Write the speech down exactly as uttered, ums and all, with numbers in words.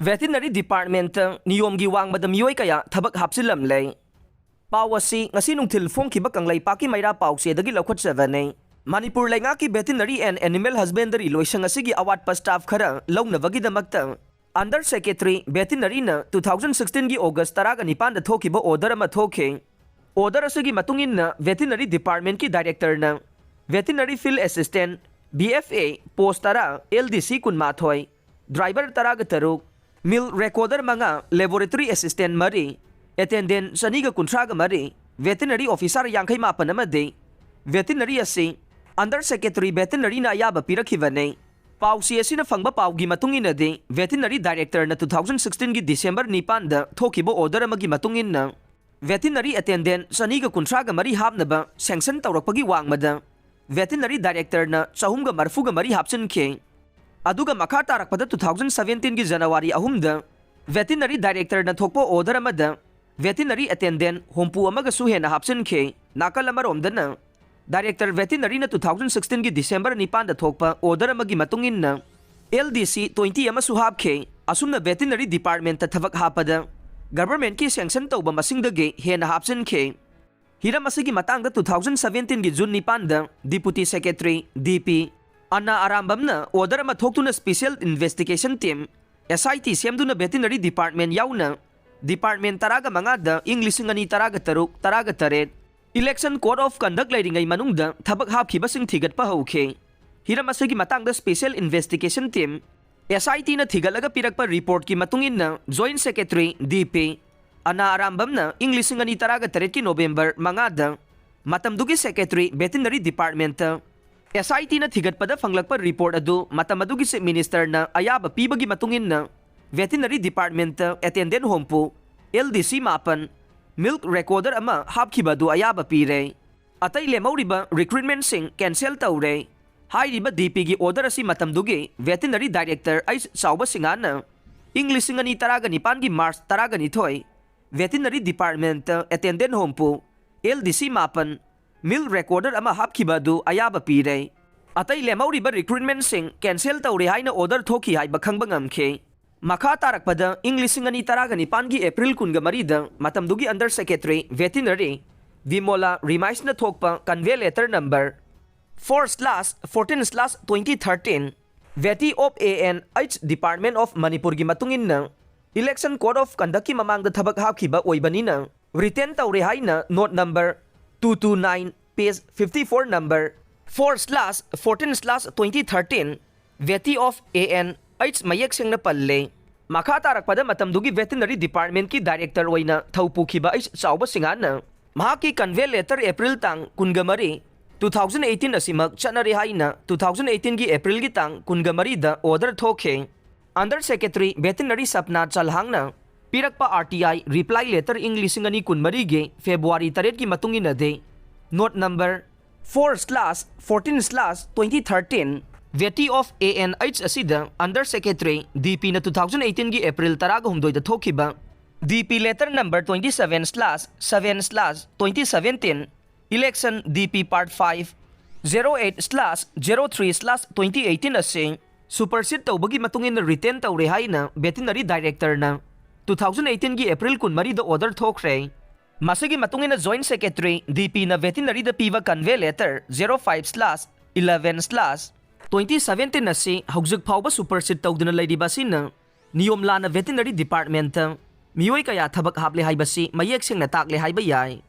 Veterinary Departmentꯇ ꯅꯤꯌꯣꯝꯒꯤ ꯋꯥꯡꯃꯗ ꯃꯤꯑꯣꯏ ꯀꯌꯥ ꯊꯕꯛ ꯍꯥꯞꯆꯤꯜꯂꯝꯂꯦ꯫ ꯄꯥꯎ ꯑꯁꯤ ꯉꯁꯤ ꯅꯨꯡꯊꯤꯜ ꯐꯣꯡꯈꯤꯕ ꯀꯪꯂꯩꯄꯥꯛꯀꯤ ꯃꯩꯔꯥ ꯄꯥꯎꯆꯦꯗꯒꯤ ꯂꯧꯈꯠꯆꯕꯅꯤ꯫ ꯃꯅꯤꯄꯨꯔ ꯂꯩꯉꯥꯛꯀꯤ Veterinary and Animal Husbandry ꯂꯣꯏꯁꯪ ꯑꯁꯤꯒꯤ ꯑꯋꯥꯠꯄ staff ꯈꯔ ꯂꯧꯅꯕꯒꯤꯗꯃꯛꯇ Under Secretary Veterinaryꯅ two thousand sixteenꯒꯤ August ꯇꯔꯥꯒ ꯅꯤꯄꯥꯟꯗ ꯊꯣꯛꯈꯤꯕ order ꯑꯃ ꯊꯣꯛꯈꯤ꯫ Order ꯑꯁꯤꯒꯤ ꯃꯇꯨꯡ ꯏꯟꯅ Veterinary Departmentꯀꯤ Directorꯅ Veterinary Field Assistant, V F A, post ꯇꯔꯥ, L D C ꯀꯨꯟꯃꯥꯊꯣꯏ, driver ꯇꯔꯥꯒ ꯇꯔꯨꯛ, milk recorder ꯃꯉꯥ, laboratory assistant ꯃꯔꯤ, attendant ꯆꯅꯤꯒ ꯀꯨꯟꯊ꯭ꯔꯥꯒ ꯃꯔꯤ, veterinary officer ꯌꯥꯡꯈꯩ ꯃꯥꯄꯟ ꯑꯃꯗꯤ veterinary ꯑꯁꯤ Under Secretary Veterinaryꯅ ꯑꯌꯥꯕ ꯄꯤꯔꯛꯈꯤꯕꯅꯤ꯫ ꯄꯥꯎꯆꯦ ꯑꯁꯤꯅ ꯐꯪꯕ ꯄꯥꯎꯒꯤ ꯃꯇꯨꯡ ꯏꯟꯅꯗꯤ, Veterinary Directorꯅ two thousand sixteenꯒꯤ December ꯅꯤꯄꯥꯟꯗ ꯊꯣꯛꯈꯤꯕ order ꯑꯃꯒꯤ ꯃꯇꯨꯡ ꯏꯟꯅ, Veterinary attendant ꯆꯅꯤꯒ ꯀꯨꯟꯊ꯭ꯔꯥꯒ ꯃꯔꯤ ꯍꯥꯞꯅꯕ sanction ꯇꯧꯔꯛꯄꯒꯤ ꯋꯥꯡꯃꯗ Veterinary Directorꯅ ꯆꯍꯨꯝꯒ ꯃꯔꯤꯐꯨꯒ ꯃꯔꯤ ꯍꯥꯞꯆꯤꯟꯈꯤ꯫ ꯑꯗꯨꯒ ꯃꯈꯥ ꯇꯥꯔꯛꯄꯗ two thousand seventeenꯒꯤ January ꯑꯍꯨꯝꯗ Veterinary Directorꯅ ꯊꯣꯛꯄ order ꯑꯃꯗ Veterinary attendant ꯍꯨꯝꯐꯨ ꯑꯃꯒꯁꯨ ꯍꯦꯟꯅ ꯍꯥꯞꯆꯤꯟꯈꯤ꯫ ꯅꯥꯀꯜ ꯑꯃꯔꯣꯝꯗꯅ, Director Veterinaryꯅ two thousand sixteenꯒꯤ December ꯅꯤꯄꯥꯟꯗ ꯊꯣꯛꯄ order ꯑꯃꯒꯤ ꯃꯇꯨꯡ ꯏꯟꯅ, L D C twenty ꯑꯃꯁꯨ ꯍꯥꯞꯈꯤ꯫ ꯑꯁꯨꯝꯅ Veterinary Departmentꯇ ꯊꯕꯛ ꯍꯥꯞꯄꯗ governmentꯀꯤ sanction ꯇꯧꯕ ꯃꯁꯤꯡꯗꯒꯤ ꯍꯦꯟꯅ ꯍꯥꯞꯆꯤꯟꯈꯤ꯫ ꯍꯤꯔꯝ ꯑꯁꯤꯒꯤ ꯃꯇꯥꯡꯗ two thousand seventeenꯒꯤ June ꯅꯤꯄꯥꯟꯗ Deputy Secretary, D P, ꯑꯅꯥ ꯑꯔꯥꯝꯕꯝꯅ order ꯑꯃ ꯊꯣꯛꯇꯨꯅ Special Investigation Team, S I T, ꯁꯦꯝꯗꯨꯅ Veterinary Department ꯌꯥꯎꯅ department ꯇꯔꯥꯒ ꯃꯉꯥꯗ ꯏꯪ ꯂꯤꯁꯤꯡ ꯑꯅꯤ ꯇꯔꯥꯒ ꯇꯔꯨꯛ, ꯇꯔꯥꯒ ꯇꯔꯦꯠ Election Code of Conduct ꯂꯩꯔꯤꯉꯩ ꯃꯅꯨꯡꯗ ꯊꯕꯛ ꯍꯥꯞꯈꯤꯕꯁꯤꯡ ꯊꯤꯒꯠꯄ ꯍꯧꯈꯤ꯫ ꯍꯤꯔꯝ ꯑꯁꯤꯒꯤ ꯃꯇꯥꯡꯗ Special Investigation Team, S I Tꯅ ꯊꯤꯒꯠꯂꯒ ꯄꯤꯔꯛꯄ reportꯀꯤ ꯃꯇꯨꯡ ꯏꯟꯅ Joint Secretary, D P, ꯑꯅꯥ ꯑꯔꯥꯝꯕꯝꯅ ꯏꯪ ꯂꯤꯁꯤꯡ ꯑꯅꯤ ꯇꯔꯥꯒ ꯇꯔꯦꯠꯀꯤ November ꯃꯉꯥꯗ ꯃꯇꯝꯗꯨꯒꯤ Secretary Veterinary Departmentꯇ S I Tꯅ ꯊꯤꯒꯠꯄꯗ ꯐꯪꯂꯛꯄ report ꯑꯗꯨ ꯃꯇꯝ ꯑꯗꯨꯒꯤ Chief Ministerꯅ ꯑꯌꯥꯕ ꯄꯤꯕꯒꯤ ꯃꯇꯨꯡ ꯏꯟꯅ Veterinary Departmentꯇ attendant ꯍꯨꯝꯐꯨ, L D C ꯃꯥꯄꯟ, milk recorder ꯑꯃ ꯍꯥꯞꯈꯤꯕ ꯑꯗꯨ ꯑꯌꯥꯕ ꯄꯤꯔꯦ꯫ ꯑꯇꯩ ꯂꯦꯝꯍꯧꯔꯤꯕ recruitmentꯁꯤꯡ cancel ꯇꯧꯔꯦ꯫ ꯍꯥꯏꯔꯤꯕ D Pꯒꯤ order ꯑꯁꯤ ꯃꯇꯝꯗꯨꯒꯤ Veterinary Director H ꯆꯥꯎꯕ ꯁꯤꯡꯍꯅ ꯏꯪ ꯂꯤꯁꯤꯡ ꯑꯅꯤ ꯇꯔꯥꯒ ꯅꯤꯄꯥꯟꯒꯤ March ꯇꯔꯥꯒ ꯅꯤꯊꯣꯏ Veterinary Departmentꯇ attendant ꯍꯨꯝꯐꯨ, L D C ꯃꯥꯄꯟ, milk recorder ꯑꯃ ꯍꯥꯞꯈꯤꯕ ꯑꯗꯨ ꯑꯌꯥꯕ ꯄꯤꯔꯦ꯫ ꯑꯇꯩ ꯂꯦꯝꯍꯧꯔꯤꯕ recruitmentꯁꯤꯡ cancel ꯇꯧꯔꯦ ꯍꯥꯏꯅ order ꯊꯣꯛꯈꯤ ꯍꯥꯏꯕ ꯈꯪꯕ ꯉꯝꯈꯤ꯫ ꯃꯈꯥ ꯇꯥꯔꯛꯄꯗ ꯏꯪ ꯂꯤꯁꯤꯡ ꯑꯅꯤ ꯇꯔꯥꯒ ꯅꯤꯄꯥꯟꯒꯤ April ꯀꯨꯟꯒ ꯃꯔꯤꯗ ꯃꯇꯝꯗꯨꯒꯤ Under Secretary Veterinary ꯕꯤꯃꯣꯂꯥ ꯔꯤꯃꯥꯏꯁꯅ ꯊꯣꯛꯄ convey letter number four slash fourteen slash twenty thirteen, Veti of A N H Department of Manipurꯒꯤ ꯃꯇꯨꯡ ꯏꯟꯅ Election Code of Conductꯀꯤ ꯃꯃꯥꯡꯗ ꯊꯕꯛ ꯍꯥꯞꯈꯤꯕ ꯑꯣꯏꯕꯅꯤꯅ retain ꯇꯧꯔꯦ ꯍꯥꯏꯅ note number two two nine, page fifty four, number four slash fourteen slash twenty thirteen, Veti of A N H ꯃꯌꯦꯛ ꯁꯦꯡꯅ ꯄꯜꯂꯦ꯫ ꯃꯈꯥ ꯇꯥꯔꯛꯄꯗ ꯃꯇꯝꯗꯨꯒꯤ Veterinary Departmentꯀꯤ Director ꯑꯣꯏꯅ ꯊꯧ ꯄꯨꯈꯤꯕ ꯑꯩꯆ ꯆꯥꯎꯕ ꯁꯤꯡꯍꯅ ꯃꯍꯥꯛꯀꯤ convey letter April ꯇꯥꯡ ꯀꯨꯟꯒ ꯃꯔꯤ, two thousand eighteen ꯑꯁꯤꯃꯛ ꯆꯠꯅꯔꯦ ꯍꯥꯏꯅ two thousand eighteenꯒꯤ Aprilꯒꯤ ꯇꯥꯡ ꯀꯨꯟꯒ ꯃꯔꯤꯗ order ꯊꯣꯛꯈꯤ꯫ Under Secretary Veterinary ꯁꯞꯅꯥ ꯆꯜꯍꯥꯡꯅ ꯄꯤꯔꯛꯄ R T I reply letter ꯏꯪ ꯂꯤꯁꯤꯡ ꯑꯅꯤ ꯀꯨꯟ ꯃꯔꯤꯒꯤ February ꯇꯔꯦꯠꯀꯤ ꯃꯇꯨꯡ ꯏꯟꯅꯗꯤ note number four slash fourteen slash twenty thirteen, Veti of A N H ꯑꯁꯤꯗ Under Secretary D Pꯅ two thousand eighteenꯒꯤ April ꯇꯔꯥꯒ ꯍꯨꯝꯗꯣꯏꯗ ꯊꯣꯛꯈꯤꯕ D P letter number twenty seven slash seven slash twenty seventeen, Election D P Part five, zero eight slash zero three slash twenty eighteen ꯑꯁꯤ supersede ꯇꯧꯕꯒꯤ ꯃꯇꯨꯡ ꯏꯟꯅ retain ꯇꯧꯔꯦ ꯍꯥꯏꯅ Veterinary Directorꯅ two thousand eighteenꯒꯤ April ꯀꯨꯟ ꯃꯔꯤꯗ order ꯊꯣꯛꯈ꯭ꯔꯦ꯫ ꯃꯁꯤꯒꯤ ꯃꯇꯨꯡ ꯏꯟꯅ Joint Secretary D Pꯅ Veterinaryꯗ ꯄꯤꯕ convey letter zero five slash eleven slash twenty seventeen ꯑꯁꯤ ꯍꯧꯖꯤꯛ ꯐꯥꯎꯕ supersede ꯇꯧꯗꯨꯅ ꯂꯩꯔꯤꯕ ꯑꯁꯤꯅ ꯅꯤꯌꯣꯝ ꯂꯥꯟꯅ Veterinary Departmentꯇ ꯃꯤꯑꯣꯏ ꯀꯌꯥ ꯊꯕꯛ ꯍꯥꯞꯂꯦ ꯍꯥꯏꯕꯁꯤ ꯃꯌꯦꯛ ꯁꯦꯡꯅ ꯇꯥꯛꯂꯦ ꯍꯥꯏꯕ ꯌꯥꯏ꯫